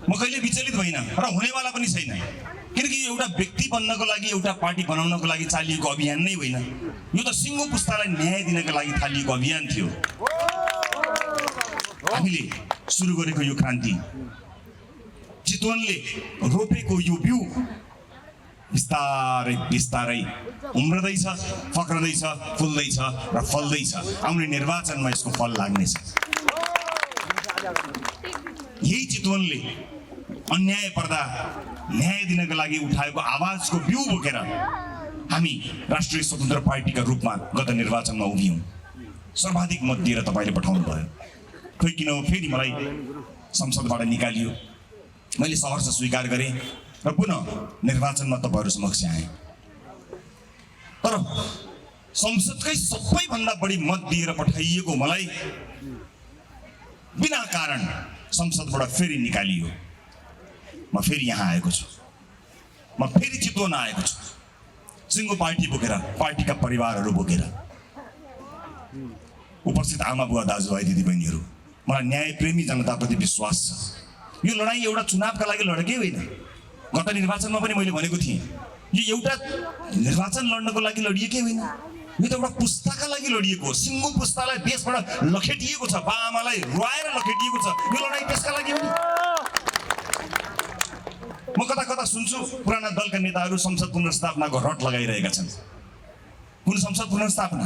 म कहिले विचलित भइन र हुनेवाला पनि छैन, किनकि एउटा व्यक्ति बन्नको लागि एउटा पार्टी बनाउनको लागि चालिएको अभियान नै होइन, यो त सिङ्गो पुस्तालाई न्याय दिनको लागि थालिएको अभियान थियो। हामीले सुरु गरेको यो क्रान्ति, चितवनले रोपेको यो बिउ बिस्तारै बिस्तारै उम्रदैछ, फक्रदैछ, फुल्दैछ र फल्दैछ। आउने निर्वाचनमा यसको फल लाग्नेछ। यही चितवनले अन्याय पर्दा न्याय दिनको लागि उठाएको आवाजको बिउ बोकेर हामी राष्ट्रिय स्वतन्त्र पार्टीका रूपमा गत निर्वाचनमा उभियौँ। सर्वाधिक मत दिएर तपाईँले पठाउनु भयो। खोइ किन फेरि मलाई संसदबाट निकालियो। मैले सहर्ष स्वीकार गरेँ र पुनः निर्वाचनमा तपाईँहरू समक्ष आएँ। तर संसदकै सबैभन्दा बढी मत दिएर पठाइएको मलाई बिना कारण संसदबाट फेरि निकालियो। म फेरि यहाँ आएको छु, म फेरि चितवन आएको छु, सिङ्गो पार्टी बोकेर, पार्टीका परिवारहरू बोकेर। उपस्थित आमा बुवा दाजुभाइ दिदीबहिनीहरू, मलाई न्यायप्रेमी जनताप्रति विश्वास छ। यो लडाइँ एउटा चुनावका लागि लडेकै होइन। गत निर्वाचनमा पनि मैले भनेको थिएँ, यो एउटा निर्वाचन लड्नको लागि लडिएकै होइन, यो त एउटा पुस्ताका लागि लडिएको हो। सिङ्गो पुस्तालाई देशबाट लखेटिएको छ, बाआमालाई रुवाएर लखेटिएको छ। यो लडाइँ त्यसका लागि हो नि। म कता कता सुन्छु पुराना दलका नेताहरू संसद पुनर्स्थापनाको रट लगाइरहेका छन्। कुन संसद पुनर्स्थापना?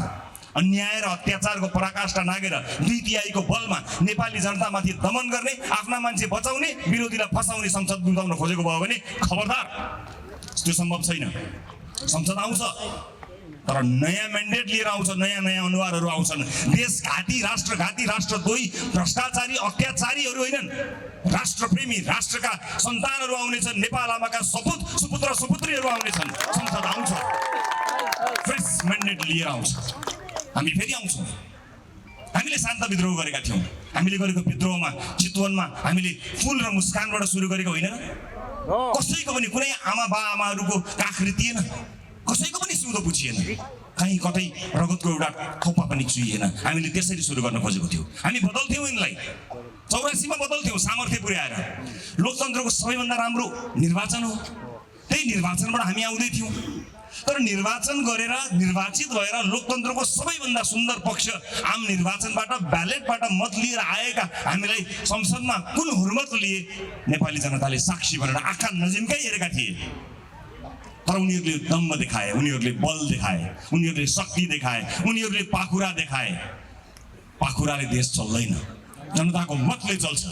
अन्याय र अत्याचारको पराकाष्ठा नागेर 2/3 बलमा नेपाली जनतामाथि दमन गर्ने, आफ्ना मान्छे बचाउने, विरोधीलाई फसाउने संसद बुझाउन खोजेको भयो भने खबरदार, त्यो सम्भव छैन। संसद आउँछ तर नयाँ म्यान्डेट लिएर आउँछ, नयाँ नयाँ अनुहारहरू आउँछन्। देशघाती, राष्ट्रघाती, राष्ट्रद्रोही, भ्रष्टाचारी, अत्याचारीहरू होइनन्, राष्ट्रप्रेमी, राष्ट्रका सन्तानहरू आउनेछन्। नेपाल आमाका सपुत सुपुत्र सुपुत्रीहरू आउनेछन्। संसद आउँछ, फ्रेस म्यान्डेट लिएर आउँछ। हामी फेरि आउँछौँ। हामीले शान्त विद्रोह गरेका थियौँ। हामीले गरेको विद्रोहमा चितवनमा हामीले फुल र मुस्कानबाट सुरु गरेको होइन। कसैको पनि कुनै आमा बाआमाहरूको काख रितिएन, कसैको पनि सिउँदो पुछिएन, कहीँ कतै रगतको एउटा थोपा पनि चुहिएन। हामीले त्यसरी सुरु गर्न खोजेको थियौँ। हामी बदल्थ्यौँ यिनलाई। 84 बदल्थ्यौँ सामर्थ्य पुर्याएर। लोकतन्त्रको सबैभन्दा राम्रो निर्वाचन हो, त्यही निर्वाचनबाट हामी आउँदै थियौँ। तर निर्वाचन गरेर निर्वाचित भएर लोकतन्त्रको सबैभन्दा सुन्दर पक्ष आम निर्वाचनबाट ब्यालेटबाट मत लिएर आएका हामीलाई संसदमा कुन हुर्मत लिए नेपाली जनताले साक्षी भनेर आँखा नजिम्कै हेरेका थिए। तर उनीहरूले दम्म देखाए, उनीहरूले बल देखाए, उनीहरूले शक्ति देखाए, उनीहरूले पाखुरा देखाए। पाखुराले देश चल्दैन, जनताको मतले चल्छ।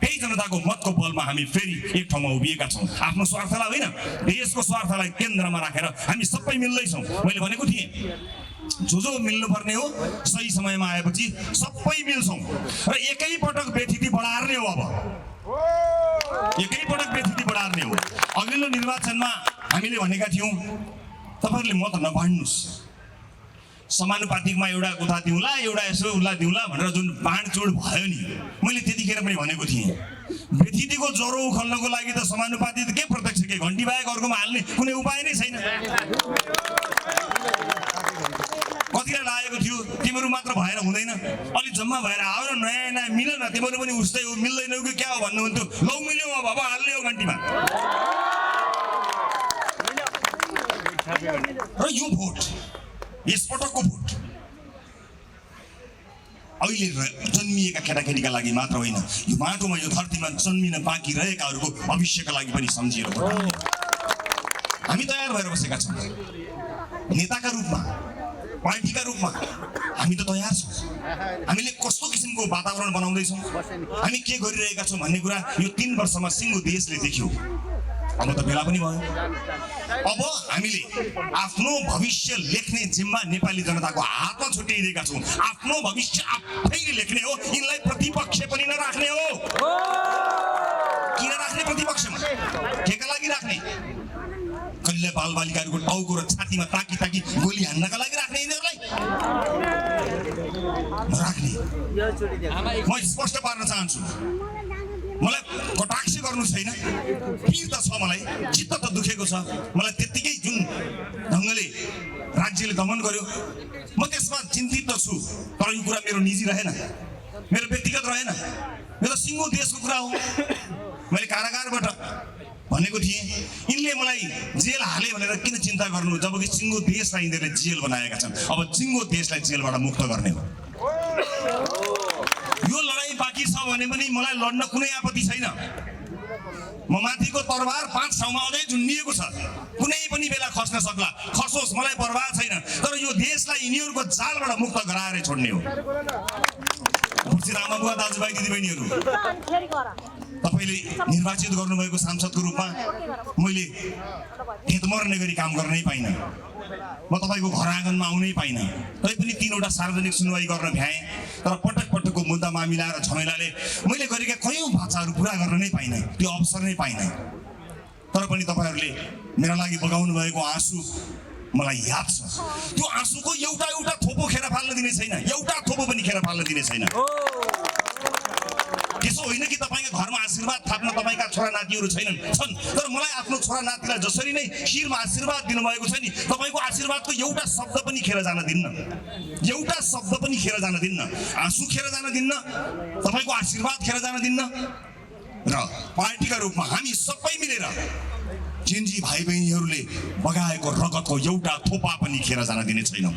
त्यही जनताको मतको बलमा हामी फेरि एक ठाउँमा उभिएका छौँ। आफ्नो स्वार्थलाई होइन, देशको स्वार्थलाई केन्द्रमा राखेर हामी सबै मिल्दैछौँ। मैले भनेको थिएँ, जो मिल्नुपर्ने हो सही समयमा आएपछि सबै मिल्छौँ र एकैपटक व्यथिति बढार्ने हो। अब एकैपटक व्यथिति बढार्ने हो। अघिल्लो निर्वाचनमा हामीले भनेका थियौँ, तपाईँहरूले मत नबाँड्नुहोस्, समानुपातिकमा एउटा उता दिउँला, एउटा यसो उसलाई दिउँला भनेर जुन बाँडचुड भयो नि, मैले त्यतिखेर पनि भनेको थिएँ, व्यथितिको ज्वरो उखल्नको लागि त समानुपातिक के प्रत्यक्ष के घन्टी बाहेक अर्कोमा हाल्ने कुनै उपाय नै छैन। कतिलाई लागेको थियो तिमीहरू मात्र भएर हुँदैन, अलिक जम्मा भएर आएर नयाँ नयाँ मिल न, तिमीहरू पनि उस्तै हो, मिल्दैन कि क्या हो भन्नुहुन्थ्यो। लौ मिल्यो, अब हाल्ने हो घन्टीमा। र यो भोट, यसपटकको भोट अहिले जन्मिएका केटाकेटीका लागि मात्र होइन, यो माटोमा यो धरतीमा जन्मिन बाँकी रहेकाहरूको भविष्यका लागि पनि सम्झिएर हामी तयार भएर बसेका छौँ। नेताका रूपमा, पार्टीका रूपमा हामी त तयार छौँ। हामीले कस्तो किसिमको वातावरण बनाउँदैछौँ, हामी के गरिरहेका छौँ भन्ने कुरा यो 3 वर्षमा सिङ्गो देशले देख्यो। अब त बेला पनि भयो। अब हामीले आफ्नो भविष्य लेख्ने जिम्मा नेपाली जनताको हातमा छुट्याइदिएका छौँ। आफ्नो भविष्य आफैले लेख्ने हो, यिनलाई प्रतिपक्ष पनि नराख्ने हो। किन राख्ने प्रतिपक्षमा? केका लागि राख्ने? कहिले बालबालिकाहरूको टाउको र छातीमा ताकी ताकी गोली हान्नका लागि राख्ने यिनीहरूलाई? नराख्ने। म स्पष्ट पार्न चाहन्छु, मलाई कटाक्ष गर्नु छैन, पीर त छ, मलाई चित्त त दुखेको छ। मलाई त्यत्तिकै जुन ढङ्गले राज्यले दमन गर्यो म त्यसमा चिन्तित त छु। तर यो कुरा मेरो निजी रहेन, मेरो व्यक्तिगत रहेन, मेरो सिङ्गो देशको कुरा हो। मैले कारागारबाट भनेको थिएँ यिनले मलाई जेल हाले भनेर किन चिन्ता गर्नु, जबकि चिङ्गो देशलाई यिनीहरूले जेल बनाएका छन्। अब चिङ्गो देशलाई जेलबाट मुक्त गर्ने हो। यो लडाईँ बाँकी छ भने पनि मलाई लड्न कुनै आपत्ति छैन। म माथिको तरबार 5 ठाउँमा अझै झुन्डिएको छ, कुनै पनि बेला खस्न सक्ला, खसोस्, मलाई परवाह छैन। तर यो देशलाई यिनीहरूको जालबाट मुक्त गराएर छोड्ने हो। रामा बुवा, दाजुभाइ, दिदीबहिनीहरू, तपाईँले निर्वाचित गर्नुभएको सांसदको रूपमा मैले खेत मर्ने गरी काम गर्नै पाइनँ, म तपाईँको घर आँगनमा आउनै पाइनँ। तैपनि 3वटा सार्वजनिक सुनवाई गर्न भ्याएँ, तर पटक पटकको मुद्दा मामिला र झमेलाले मैले गरेका कयौँ भाषाहरू पुरा गर्न नै पाइनँ, त्यो अवसर नै पाइनँ। तर पनि तपाईँहरूले मेरा लागि बगाउनु भएको आँसु मलाई याद छ। त्यो आँसुको एउटा थोपो खेर फाल्न दिने छैन, एउटा थोपो पनि खेर फाल्न दिने छैन। त्यसो होइन कि तपाईँको घरमा आशीर्वाद थाप्न तपाईँका छोरा नातिहरू छन्, तर मलाई आफ्नो छोरा नातिलाई जसरी नै शिरमा आशीर्वाद दिनुभएको छ नि, तपाईँको आशीर्वादको एउटा शब्द पनि खेर जान दिन्न, एउटा शब्द पनि खेर जान दिन्न। आँसु खेर जान दिन्न, तपाईँको आशीर्वाद खेर जान दिन्न। र पार्टीका रूपमा हामी सबै मिलेर जेन्जी भाइ बहिनीहरूले बगाएको रगतको एउटा थोपा पनि खेर जान दिने छैनौँ।